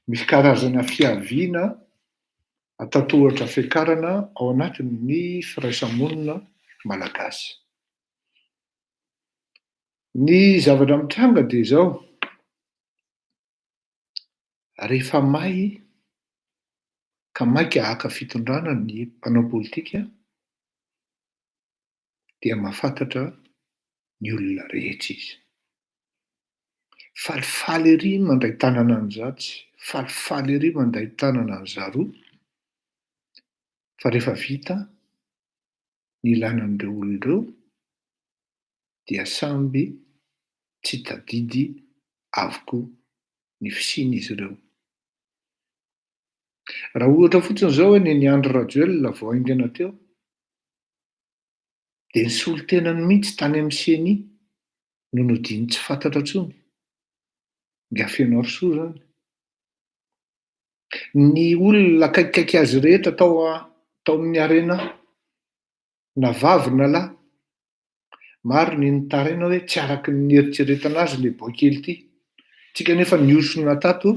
Misy karazana fiaviana atao-tohatra fiakarana ao anatin'ny firaisamonina malagasy. Ny zavatra mitranga dia izao, rehefa may ka maika haka fitondrana ny mpanao politika dia mahafantatra ny olona rehetra izy. Falifaly ery mandray tanana an'izatsy, falifaly ery mandray tanana an'izaroa, fa rehefa vita ny ilana an'ireo olona ireo dia samby tsy tadidy avokoa ny fisian'izy ireo. Raha ohatra fotsiny izao hoe nen'i Andry Rajoelina vao haingana teo, dia ny solontenany mihitsy tany amin'ny ceni no nodiany tsy fantatra intsony, Ingahy Fenoarisoa izany. Ny olona akaikikaiky azy rehetra tao tao amin'ny Arena, na vavy na lahy, maro ny nitaraina hoe tsy araka ny nieritreretana azy ilay boay kely ity. Tsika anefa nihosona tato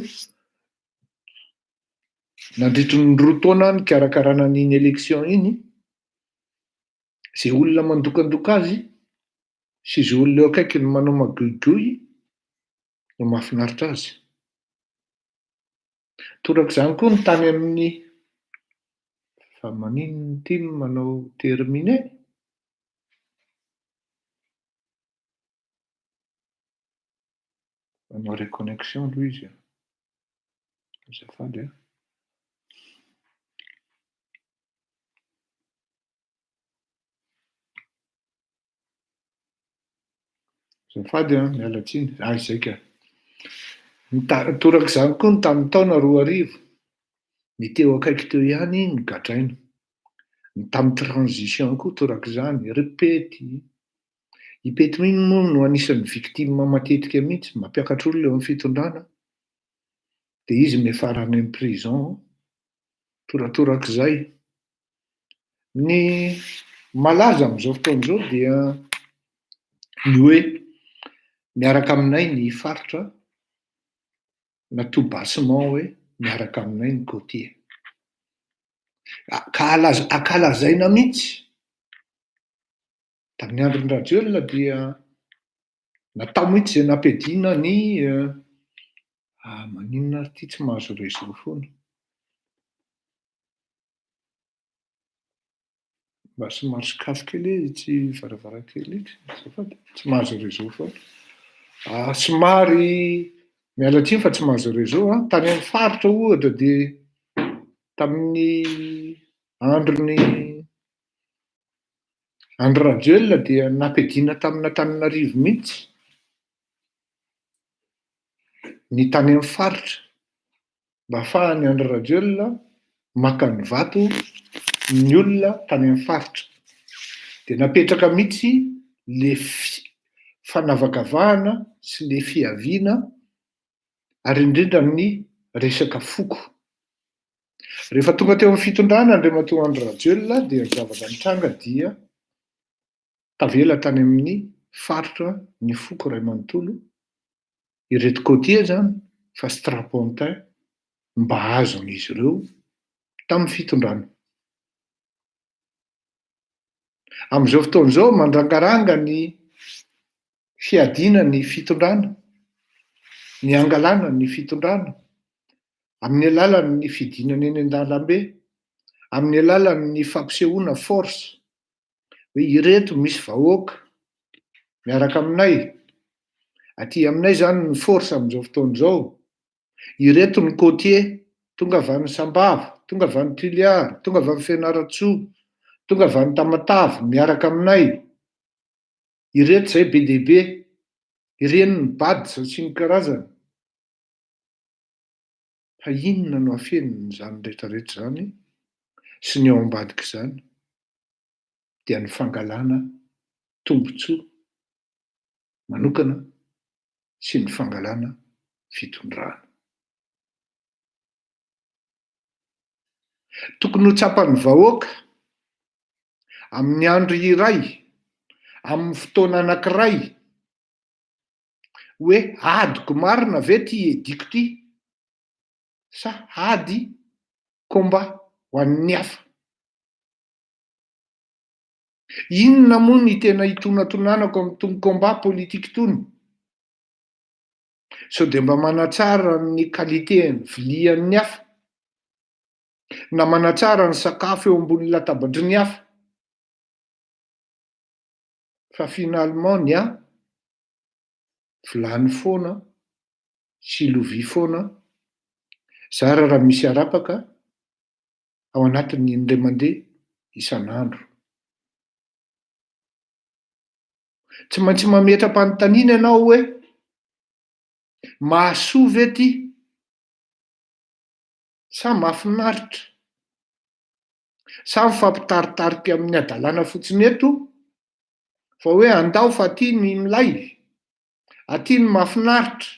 nandritry ny roa taona nikarakarana an'iny élection iny, izay olona mandokandoka azy sy izay olona eo akaikiny manao magoigoy no mahafinaritra azy. Torak'izany koa ny tany amin'ny fa maninona ity no manao terminé? Manao reconnexion aloha izy e. Azafady a. Azafady an, miala tsiny. Ah, izay ka. Ny ta- torak'izany koa ny tamin'ny taona 2000, ny teo akaiky teo ihany no gadraina. Ny tamin'ny transition koa torak'izany, ry Pety. I Pety mihitsy moa no anisan'ny victime matetika mihitsy, mampiakatra olona eo amin'ny fitondrana, dia izy miafara any amin'ny prison, toratorak'izay. Ny malaza amin'izao fotoana izao dia ny hoe miaraka aminay ny faritra na tout bassement hoe miaraka aminay ny côtier. Ka ankalazaina mihitsy. Tamin'ny andron-dRajoelina dia natao mihitsy izay nampiadiana ny ah maninona ary ity tsy mahazo réseau foana. Mba somary sokafy kely itsy varavarankely itsy azafady, tsy mahazo réseau foana. Ah, somary miala tsiny fa tsy mahazo réseau an. Tany amin'ny faritra ohatra dia tamin'ny andron'ny Andry Rajoelina dia nampiadiana tamin'Antananarivo mihitsy ny tany amin'ny faritra mba ahafahan'i Andry Rajoelina maka ny vato ny olona tany amin'ny faritra. Dia napetraka mihitsy le fanavakavahana sy le fiaviana ary indrindra ny resaka foko. Rehefa tonga teo amin'ny fitondrana Andriamatoa Andry Rajoelina dia ny zavatra nitranga dia tavela tany amin'ny faritra ny foko iray manontolo, ireto côtier izany fa strapontin mba azon'izy ireo tamin'ny fitondrana. Amin'izao fotoana izao mandrangaranga ny fiadiana ny fitondrana, ny hangalana ny fitondrana amin'ny alalan'ny fidinana eny an-dalambe, amin'ny alalan'ny fampisehoana force hoe ireto misy vahoaka miaraka aminay, aty aminay izany ny force amin'izao fotoana izao, ireto ny côtier, tonga avy any Sambava, tonga avy any Toliara, tonga avy any Fianarantsoa, tonga avy any Tamatave miaraka aminay. Ireto izay be dia be, ireny ny bad sy ny karazany. Fa inona no afenin'izany rehetra rehetra izany sy ny ao ambadik'izany? Dia ny fangalana tombontsoa manokana sy ny fangalana fitondrana. Tokony ho tsapan'ny vahoaka amin'ny andro iray, amin'ny fotoana anankiray, hoe adiko marina ve ity ediko ity? Sa ady combat ho an'ny hafa? Inona moa ny tena itonatonanako amin'itony combat politique itony? Sao dia mba manatsara ny qualité-n'ny vilian'ny hafa? Na manatsara ny sakafo eo ambony latabatry ny hafa? Fa finalement ny ahy, vilany foana sy lovia foana, zara raha misy arapaka ao anatin'ny indray mandeha isan'andro. Tsy maintsy mametra-panontaniana ianao hoe, mahasoa ve ty sa mahafinaritra? Sa mifampitaritarika amin'ny hadalana fotsiny eto fa hoe andao fa aty ny milay, aty ny mahafinaritra,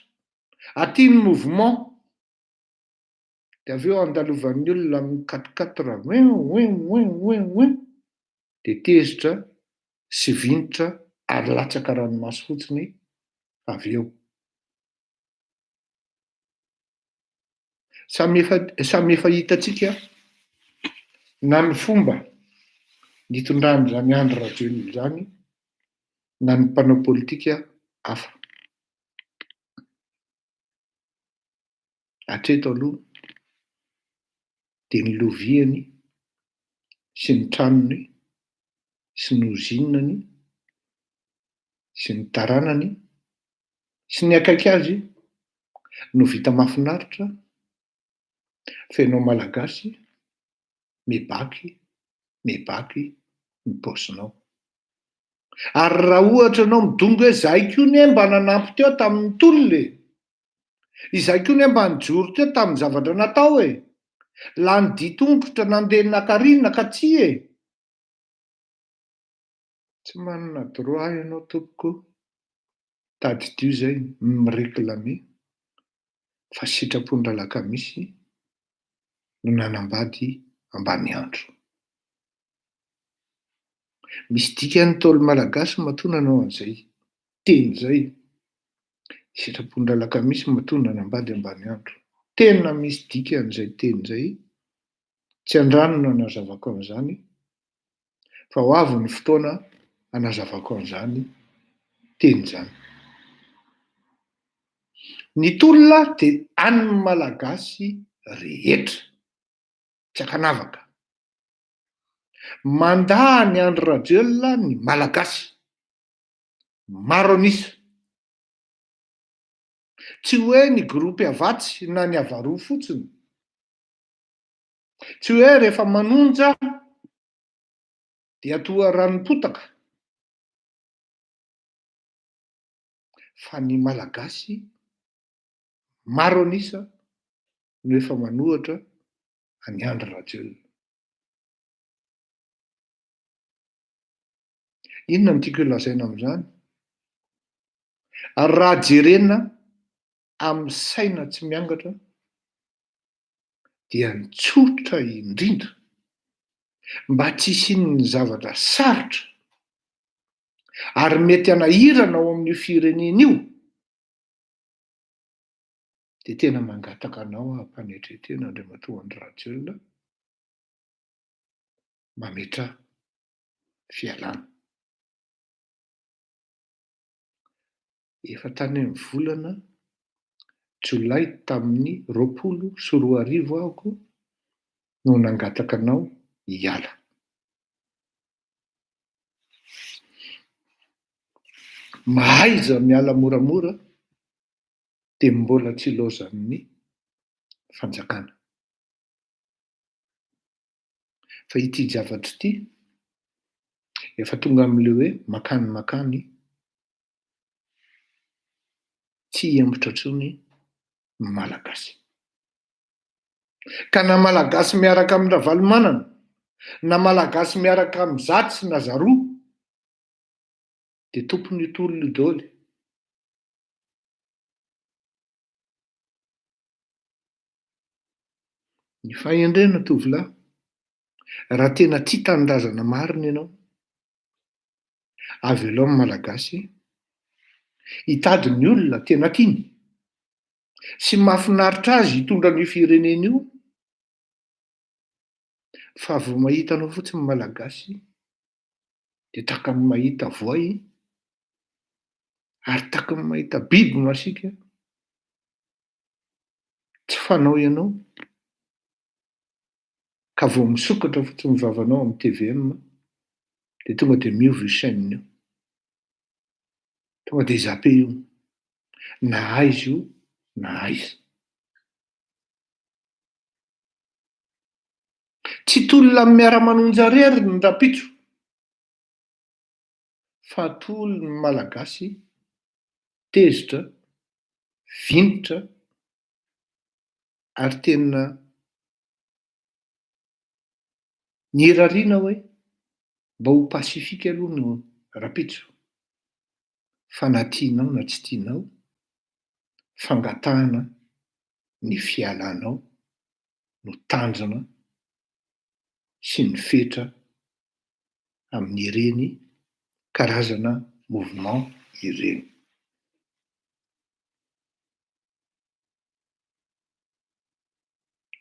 aty ny mouvement. Dia avy eo andalovan'ny olona amin'ny quatre quatre ouin ouin ouin ouin ouin dia tezitra sy vinitra ary latsaka ranomaso fotsiny avy eo. Samy efa samy efa hitantsika na ny fomba nitondran'izany Andry Rajoelina izany na ny mpanao politika hafa. Hatreto aloha dia ny loviany sy ny tranony sy ny ozinany sy ny taranany sy ny akaiky azy no vita mahafinaritra fa ianao Malagasy mibaky mibaky ny paosinao. Ary raha ohatra ianao midongy hoe zahay koa ne mba nanampy teo tamin'ny tolona e! Izahay koa ne mba nijoro teo tamin'ny zavatra natao e! Lany dian-tongotra nandeha nakarina ka tsia e! Tsy manana droit ianao tompoko, tadidio izay mi-reclamer fa sitrapon-dRalakamisy no nanambady ambaniandro. Misy dikany Ntaolo Malagasy matoa nanao an'izay teny izay. Sitrapon-dRalakamisy matoa nanambady ambaniandro. Tena misy dikany izay teny izay. Tsy andrano no anazavako an'izany fa ho avy ny fotoana anazavako an'izany teny izany. Ny tolona dia an'ny Malagasy rehetra, tsy ankanavaka. Mandà an'i Andry Rajoelina ny Malagasy maro an'isa. Tsy hoe ny groupe Avatsy na ny Avaroa fotsiny. Tsy hoe rehefa manonja dia toa ranom-potaka fa ny Malagasy maro an'isa no efa manohatra an'i Andry Rajoelina. Inona no tiako holazaina amin'izany? Raha jerena amin'ny saina tsy miangatra dia ny tsotra indrindra mba tsy hisian'ny zavatra sarotra ary mety hanahirana ao amin'io firenena io dia tena mangataka anao aho am-panetren-tena Andriamatoa Andry Rajoelina mametraha fialana. Efa tany amin'ny volana jolay tamin'ny 2020 aho no nangataka anao hiala. Mahaiza miala moramora dia mbola tsy ilaozan'ny fanjakana. Fa ity zavatra ity efa tonga amin'ilay hoe makany makany tsy hihemotra intsony ny Malagasy. Ka na Malagasy miaraka amin'i Ravalomanana, na Malagasy miaraka amin'i Zatsy na Zaroa, dia tompon'io tolona io daholo. Ny fahendrena tovolahy, raha tena tia tanindrazana marina ianao, avelao ny Malagasy hitady ny olona tena tiany. Sy mahafinaritra azy hitondra an'io firenena io, fa vao mahita anao fotsiny ny Malagasy dia tahaka ny mahita voay ary tahaka ny mahita biby masiaka, tsy fanao ianao ka vao misokatra fotsiny ny vavanao amin'ny tvm dia tonga dia miova io chaîne io. Tonga dia zappé io. Na aiza io na aiza. Tsy tolona amin'ny miara-manonja irery ny rahampitso fa tolon'ny Malagasy tezitra, vinitra ary tena nirariana hoe mba ho pacifique aloha ny rahampitso fa na tianao na tsy tianao, fangatahana ny fialanao no tanjona sy ny fetra amin'ireny karazana mouvement ireny.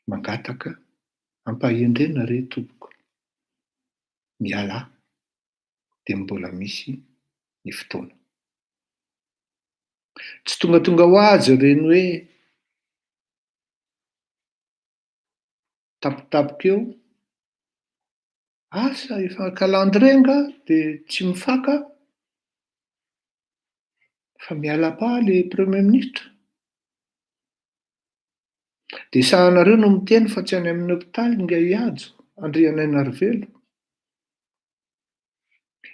Mangataka ampahendrena re tompoko, mialà dia mbola misy ny fotoana. Tsy tongatonga ho azy ireny hoe tampotampoka eo, asa efa calendrier angaha dia tsy mifaka fa miala pas le premier ministre. Dia sahanareo no miteny fa tsy any amin'ny hopitaly ingahy Hajo Andrianainarivelo.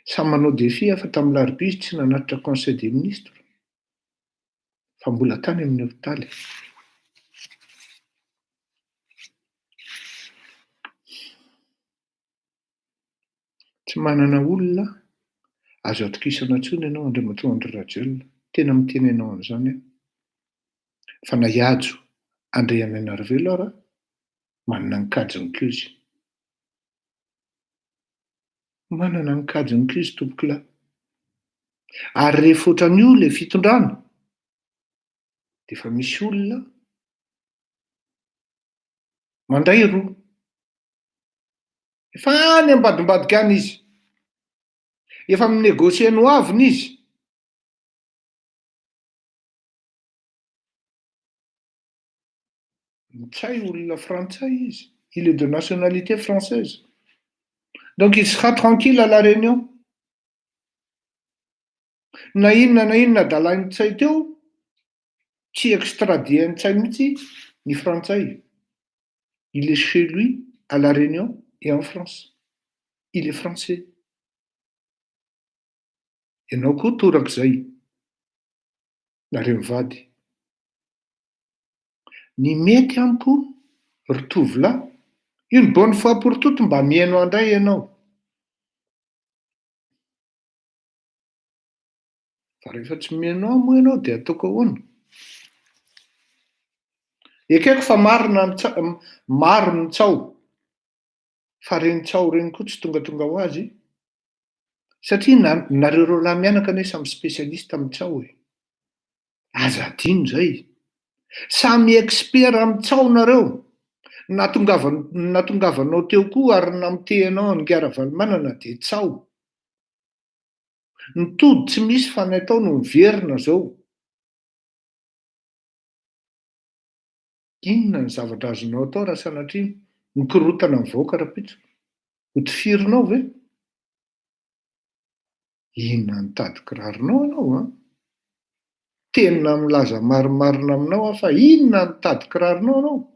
Samy manao défi aho fa tamin'ny alarobia izy tsy nanatitra conseil des ministres fa mbola tany amin'ny hopitaly. Tsy manana olona azo atokisana intsony ianao Andriamatoa Andry Rajoelina. Tena miteny anao an'izany aho. Fa na i Hajo Andrianainarivelo ara manana ny kajiny koa izy. Manana ny kajiny koa izy tompokolahy. Ary rehefa ohatran'io ilay fitondrana dia efa misy olona mandray roa. Efa any ambadimbadika any izy. Efa mi-négocier ny ho aviny izy. Ntsay olona frantsay izy. Il est de nationalité française. Donc il sera tranquille à La Réunion. Na inona na inona adalain'i Ntsay teo, tsy extrader an'i Ntsay mihitsy ny frantsay. Il est chez lui à La Réunion et en France. Il est français. Ianao koa torak'izay, nareo mivady. Ny mety amiko ry tovolahy, une bonne fois pour toute mba mihaino ahy indray ianao. Fa rehefa tsy mihaino ahy moa ianao dia ataoko ahoana? Ekeko fa marina ny tsa- maro ny tsaho, fa ireny tsaho ireny koa tsy tongatonga ho azy, satria na nareo roalahy mianaka anie samy spécialiste amin'ny tsaho e. Aza adino izay. Samy expert amin'ny tsaho nareo. Nahatongavan- nahatongavanao teo koa ary namotehanao an'i Ingahy Ravalomanana dia tsaho. Ny tody tsy misy fa ny atao no miverina zao. Inona ny zavatra azonao atao raha sanatria mikorotana ny vahoaka rahampitso? Ho tifirinao ve? Inona ny tady kiraronao ianao an? Tena milaza marimarina aminao aho fa inona ny tady kiraronao ianao?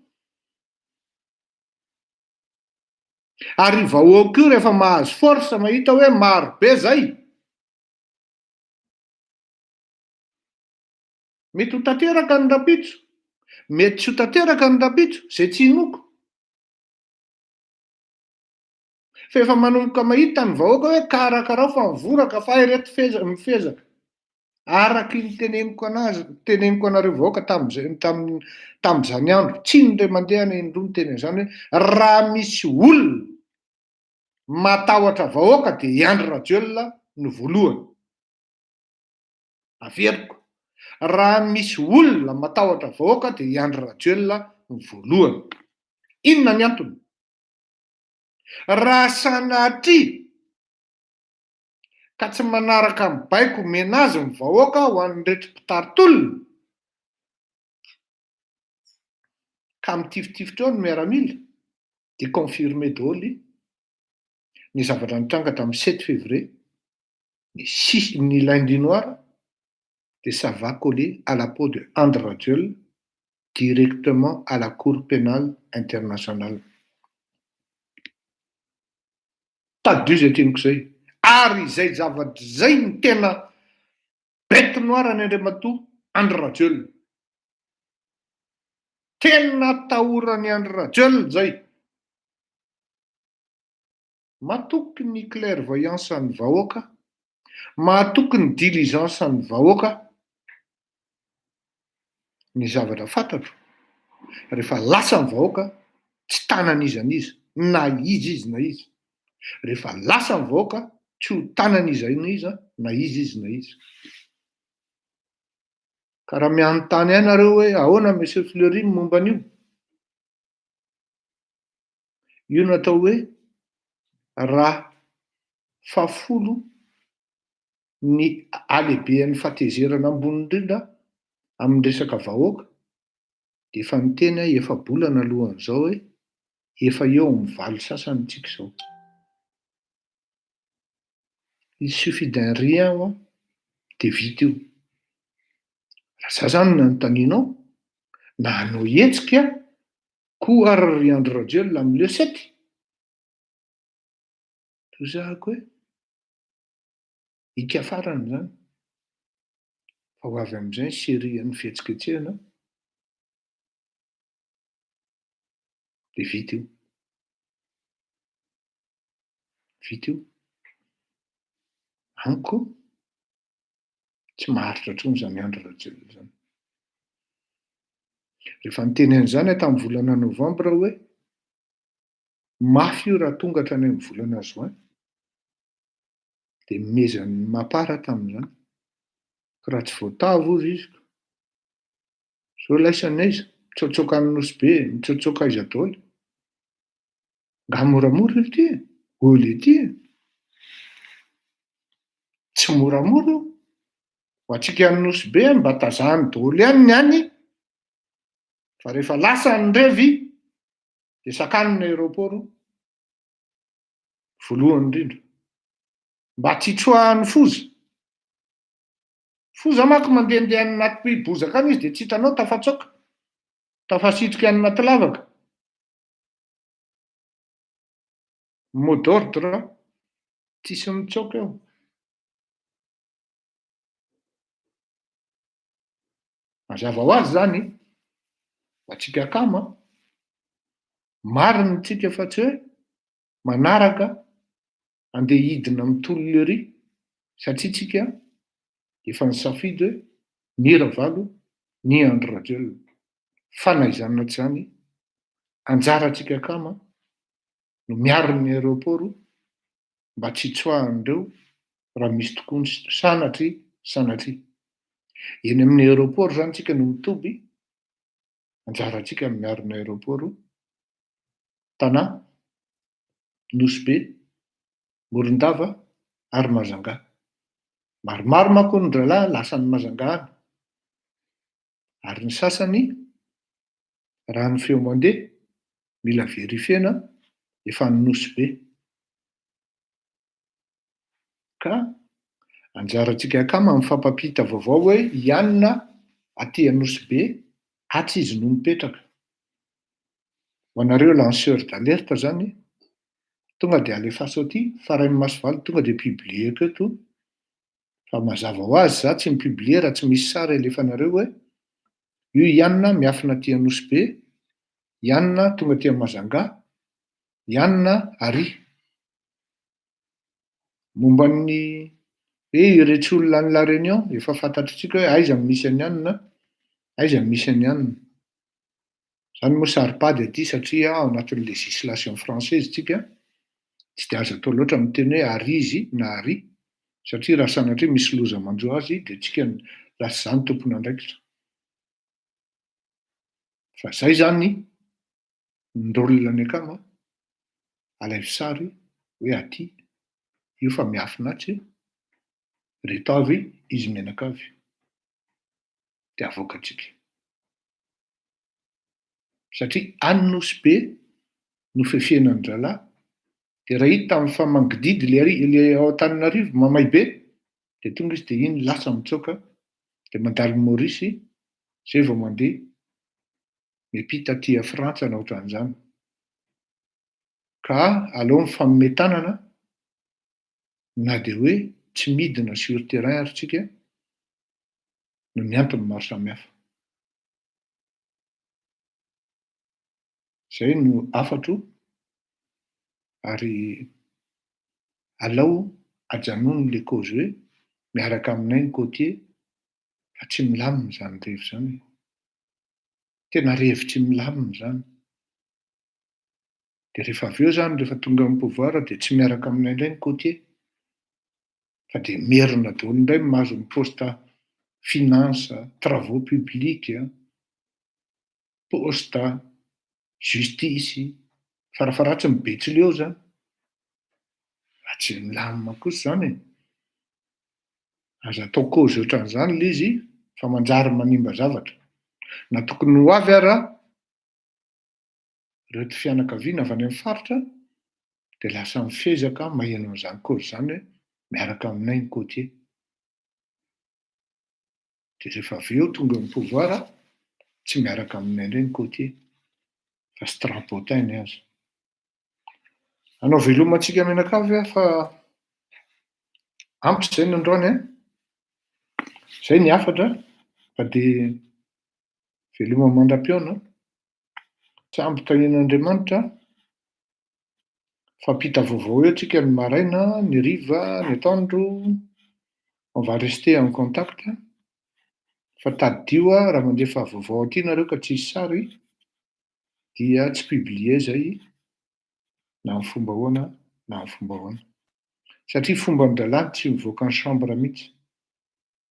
Ary io vahoaka io rehefa mahazo force mahita hoe maro be zay, mety ho tanteraka ny rahampitso, mety tsy ho tanteraka ny rahampitso, zay tsy inoako. Fa efa manomboka mahita ny vahoaka hoe karakarao fa mivoraka fa hay reto feza- mifezaka. Araky ny teneniko anazy, teneniko anareo vahoaka tamin'izay tamin'ny tamin'izany andro, tsy indray mandeha na indroa niteny an'izany hoe raha misy olona matahotra vahoaka dia i Andry Rajoelina no voalohany. Averiko. Raha misy olona matahotra vahoaka dia i Andry Rajoelina no voalohany. Inona ny antony? Raha sanatria ka tsy manaraka ny baiko omena azy ny vahoaka ho an'ireto mpitari-tolona ka mitifitifitra eo ny miaramila dia confirmé daholo ny zavatra nitranga tamin'ny sept février, ny six ny lundi noir dia ça va coller à la peau de Andry Rajoelina directement à la cour pénale internationale. Tadidio izay teniko izay. Ary izay zavatra izay no tena bête noire an'i Andriamatoa Andry Rajoelina. Tena atahoran'i Andry Rajoelina izay. Matoky ny clairvoyance an'ny vahoaka, mahatoky ny diligence an'ny vahoaka, ny zavatra fantatro, rehefa lasa ny vahoaka, tsy tanan'iza n'iza, na iza izy na iza. Rehefa lasa ny vahoaka, tsy ho tanan'iza n'iza, na iza izy na iza. Ka raha mianontany ahy nareo hoe ahoana Monsieur Fleury ny momba an'io? Io no atao hoe raha fahafolo ny halehibehan'ny fahatezerana ambony indrindra amin'ny resaka vahoaka dia efa niteny aho efa-bolana alohan'izao hoe efa eo amin'ny valo sasany tsika izao. Il suffit d'un rien hoa dia vita io. Raha za zany no nanontanianao, na hanao hetsika Koa ary ry Andry Rajoelina amin'ny le sept? Tozahako hoe ika farany izany fa ho avy amin'izay ny série an'ny fihetsiketsehana dia vita io. Vita io. Amiko Tsy maharitra intsony izany Andry Rajoelina izany. Rehefa niteny an'izany aho tamin'ny volana novambra hoe mafy io raha tonga hatrany amin'ny volana juin, dia nomezan'ny Mapar tamin'izany. Ka raha tsy voatavo hozy izy, zao laisany aiza? Mitsaotsaoka any Nosy Be, mitsaotsaoka aiza daholo. Nga moramora io ty e? Olo ity e? Tsy moramora io. Ho antsika any Nosy Be mba tazano daholo ihany ny any fa rehefa lasa ny revy dia sakano ny aéroport voalohany indrindra. Mba tsy hitsoahan'ny foza. Foza manko mandehandeha any anaty bozaka any izy dia tsy hitanao tafatsoaka, tafasitrika any anaty lavaka. Mot d'ordre, tsisy mitsoaka eo. Mazava ho azy zany, ho antsika akama, marina tsika fa tsy hoe manaraka andeha hidina amin'ny tolona ery satria tsika efa nisafidy hoe ni Ravalo ni Andry Rajoelina. Fa na izany na tsy izany, anjarantsika akama no miaro ny aéroport mba tsy hitsoahan'ireo raha misy tokoa ny sanatria sanatria. Eny amin'ny aéroport izany tsika no mitoby, anjarantsika ny miaro ny aéroport, Tanà, Nosy Be, Morondava ary Majunga. Maromaro manko ny rahalahy lasa any Majunga any. Ary ny sasany, raha ny feo mandeha, mila verifiena, efa any Nosy Be. Ka anjarantsika akama mifampampita vaovao hoe i anona aty Nosy Be, atsy izy no mipetraka. Ho anareo lanceur d'alerte zany, tonga dia alefaso aty, fa Rainimasovaly tonga dia publier-ko eto, Fa mazava ho azy za tsy mi-publier raha tsy misy sary alefanareo hoe io i anona miafina aty Anosibe, i anona tonga aty Majunga, i anona ary. Momba ny hoe iretsy olona any La Réunion, efa fantatritsika hoe aiza no misy an'i anona, aiza no misy an'i anona. Zany moa saro-pady aty satria ao anatin'ny législation française tsika, tsy dia azo atao loatra miteny hoe ary izy na ary, satria raha sanatria misy loza manjo azy dia tsika Lasa za no tompon'andraikitra. Fa zay zany ny rôle ny akama, alaivo sary hoe aty io fa miafina atsy, reto avy izy mianakavy, de avoakatsika. Satria any Nosy Be no fefenan-drahalahy, de raha hita tamy fa mangididy le ary le ao Antananarivo mamay be, de tonga izy de iny lasa mitsoaka, de mandalo Maorisy, zay vao mandeha miampita aty Frantsa na ohatran'izany. Ka aleo mifanome tanana na de hoe tsy midina sur terrain ary tsika no ny antony maro samihafa. Zay no hafatro ary alao ajanony le cause hoe miaraka aminay ny côtier fa tsy milamina zany revy zany. Tena revy tsy milamina zany. De rehefa avy eo zany, rehefa tonga amin'ny pouvoir, de tsy miaraka aminay indray ny côtier fa de merina daholo indray mahazo ny poste finance, travaux publics, poste justice, farafaharatsy ny betsileo zany. Fa tsy milamina kosa zany e. Aza atao cause ohatran'izany le izy fa manjary manimba zavatra. Na tokony ho avy ara reto fianakaviana avy any amin'ny faritra de lasa mifezaka maheno an'izany cause zany hoe miaraka aminay ny côtier. De rehefa avy eo tonga amin'ny pouvoir, tsy miaraka aminay indray ny côtier fa strapontin ny azy. Anao veloma antsika mianakavy a fa ampy zay ny androany a. Zay ny hafatra fa de veloma mandra-pihaona. Samby tahian'Andriamanitra. Fampita vaovao eo tsika ny maraina, ny riva, ny atoandro. On va rester en contact. Fa tadidio a, raha mandefa vaovao aty nareo ka tsisy sary dia tsy publier zay na amy fomba ahoana na amy fomba ahoana. Satria fomba an-drahalahy tsy mivoaka ny chambre mihitsy.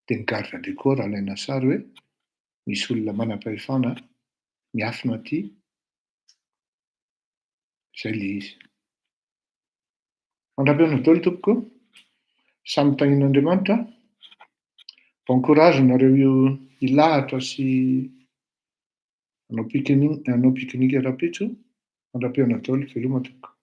De ny garde du corps alaina sary hoe misy olona manam-pahefana miafina aty, zay le izy. Mandra-pihaona daholo tompoko, samy tahian'Andriamanitra. Bon courage nareo io hilahatra sy hanao pique-nique, hanao pique-nique rahampitso. Mandra-pihaona daholo, veloma tompoko.